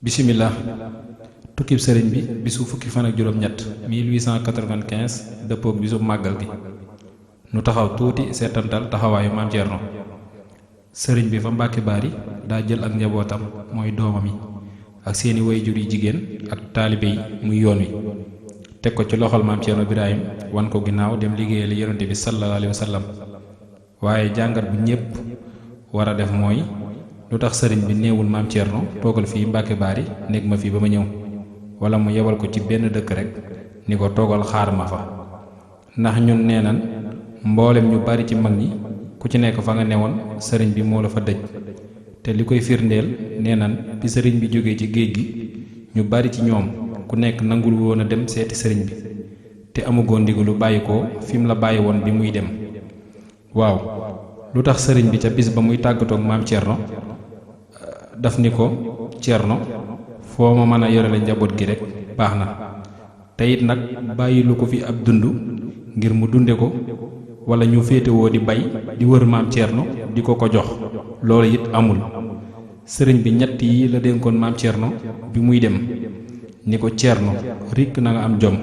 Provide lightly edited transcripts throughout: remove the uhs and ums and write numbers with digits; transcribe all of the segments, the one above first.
bisimilah tukkib sëriñ bi bisu fukki fan ak juróom-ñett 1895 dëppook bisu màggal gi nu taxaw tuuti seetantal taxawaayu maam Thierno. sëriñ bi fa Mbàkke Baari daa jël ak njabootam mooy doomam yi ak seeni wayjur yi jigéen ak taalibe yi muy yoon wi teg ko ci loxol maam Thierno Birahim wan ko ginnaaw dem liggéeyal yonente bi sallallahu alayhi wa sallam. waaye jàngat bu ñépp war a def mooy lu tax sëriñ bi néewul maam Thierno toogal fii Mbàkke Baari nekk ma fii ba ma ñëw wala mu yebal ko ci benn dëkk rek ni ko toogal xaar ma fa. ndax ñun nee nan mboolem ñu bari ci mag ñi ku ci nekk fa nga newoon sëriñ bi moo la fa dëj te li koy firndeel nee nan bi sëriñ bi jógee ci géej gi ñu bari ci ñoom ku nekk nangul woon a dem seeti sëriñ bi te amugoon ndigalu bàyyi ko fi mu la bàyyi woon bi muy dem. waaw lu tax sëriñ bi ca bis ba muy tàggatoog maam Thierno daf ni ko Thierno foo ma mën a yorale njaboot gi rek baax na te it nag bàyyi lu ko fi ab dund ngir mu dunde ko wala ñu féetewoo di bay di wër maam Thierno di ko ko jox loolu it amul. sëriñ bi ñett yi la dénkoon maam Thierno bi muy dem ni ko Thierno rikk na nga am jom,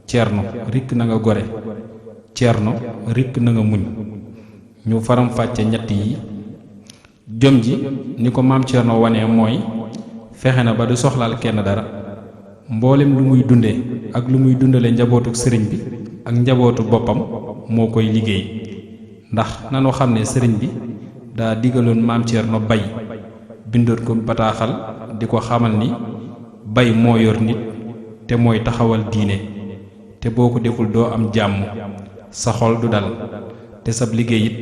Thierno rikk na nga gore, Thierno rikk na nga muñ. ñu faram fàcce ñett yi. jom ji ni ko maam Thierno wane mooy fexe na ba du soxlaal kenn dara mboolem lu muy dunde ak lu muy dundale njabootu sëriñ bi ak njabootu boppam moo koy liggéey. ndax nanu xam ne sëriñ bi daa digaloon maam Thierno bay bindoon ko bataaxal di ko xamal ni bay moo yor nit te mooy taxawal diine te boo ko deful doo am jàmm, sa xol du dal te sab liggéey it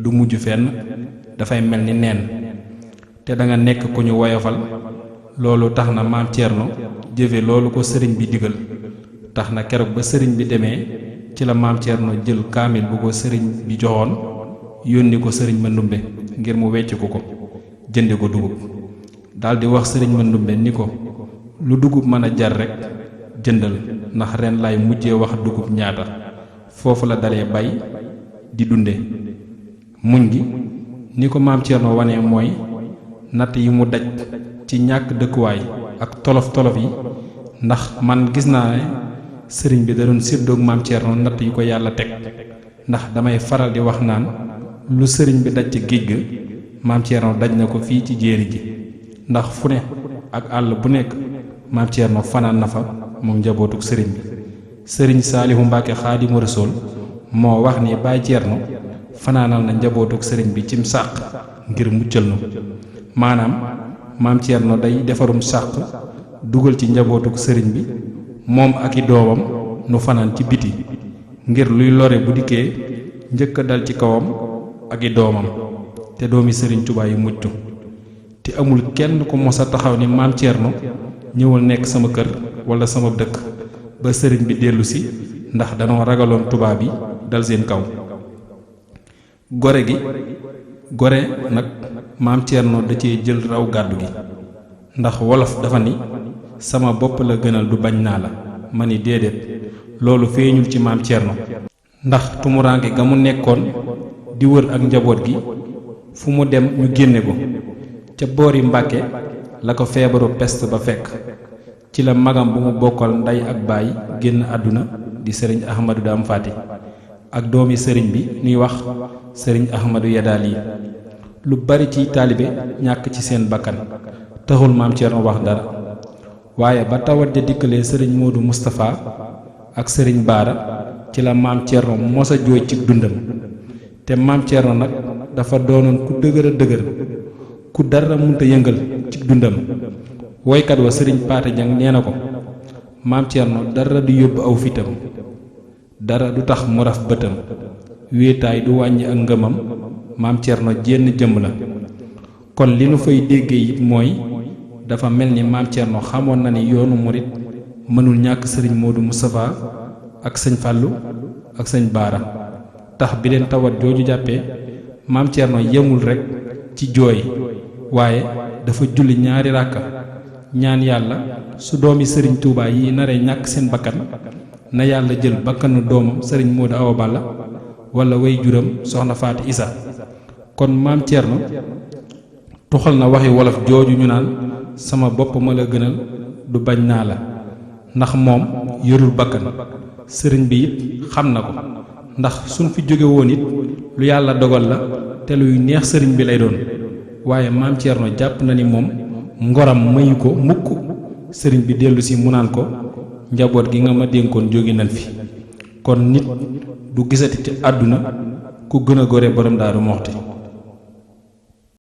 du mujj fenn, dafay mel ni neen te da nga nekk ku ñu woyofal. loolu tax na maam Thierno jëfe loolu ko sëriñ bi digal. tax na keroog ba sëriñ bi demee ci la maam Thierno jël kaamil bu ko sëriñ bi joxoon yónni ko sëriñ Mandumbe ngir mu wecc ko jënde ko dugub. daldi wax sëriñ Mandumbe ni ko lu dugub mën a jar rekk jëndal, ndax ren lay mujjee wax dugub ñaata. foofu la dalee bay di dunde. muñ gi ni ko maam Thierno wane mooy natt yi mu daj ci ñàkk dëkkuwaay ak tolof-tolof yi. ndax man gis naa ne sëriñ bi da doon séddoog maam Thierno natt yi ko yàlla teg. ndax damay faral di wax naan lu sëriñ bi daj ci géej ga maam Thierno daj na ko fii ci jéeri ji. ndax fu ne ak àll bu nekk maam Thierno fanaan na fa moom njabootuk sëriñ bi. sëriñ Saalihu Mbàkke Xaadimu Rasuul moo wax ni Baay Thierno fanaanal na njabootuk sëriñ bi cim sàq ngir muccal nu. maanaam maam Thierno day defarum sàq dugal ci njabootuk sëriñ bi moom ak i doomam nu fanaan ci biti ngir luy lore bu dikkee njëkk a dal ci kawam ak i doomam te doomi sëriñ Tuubaa yi mucc. te amul kenn ku mos a taxaw ni maam Thierno ñëwal nekk sama kër wala sama dëkk ba sëriñ bi dellu si, ndax danoo ragaloon tubaab yi dal seen kaw. gore nag maam Thierno da cee jël raw gàddu gi. ndax wolof dafa ni sama bopp la gënal du bañ naa la, ma ni déedéet, loolu feeñul ci maam Thierno. ndax tumuraanke ga mu nekkoon di wër ak njaboot gi fu mu dem ñu génne ko. ca boori Mbàkke la ko feebaru peste ba fekk. ci la magam bu mu bokkal ndey ak baay génn àdduna di sëriñ Ahmadou Dame Fati ak doomi sëriñ bi ñuy wax sëriñ Ahmadou Yadaali. lu bari ci taalibe ñàkk ci seen bakkan taxul maam Thierno wax dara. waaye ba tawat ja dikkalee sëriñ Modou Moustapha ak sëriñ Baara ci la maam Thierno mos a jooy ci dundam. te maam Thierno nag dafa doonoon ku dëgër a dëgër, ku dara munta yëngal ci dundam. woykat wa sëriñ Paate Jang nee na ko maam Thierno dara du yóbbu aw fitam, dara du tax mu raf bëtam, wéetaay du wàññi ak ngëmam, maam Thierno jenn jëmm la. kon li nu fay déggee it mooy dafa mel ni maam Thierno xamoon na ni yoonu murit mënul ñàkk sëriñ Modou Moustapha ak sëñ Fàllu ak sëñ Baara. tax bi leen tawat jooju jàppee maam Thierno yemul rekk ci jooy, waaye dafa julli ñaari ràkka ñaan yàlla su doomi sëriñ Touba yi naree ñàkk seen bakkan na yàlla jël bakkanu doomam sëriñ Modou Awa Balla wala way juram soxna Faati Isa. kon maam Thierno tuxal na waxi wolof jooju ñu naan sama bopp ma la gënal du bañ naa la ndax moom yorul bakkan sëriñ bi it xam na ko ndax suñ fi jóge woon it lu yàlla dogal la te luy neex sëriñ bi lay doon waaye maam Thierno jàpp na ni moom ngoram mayu ko mukk sëriñ bi dellu si mu naan ko njaboot gi nga ma dénkoon jóge nañ fi kon nit du gisati ci àdduna ku gën a gore borom Daaru Muxti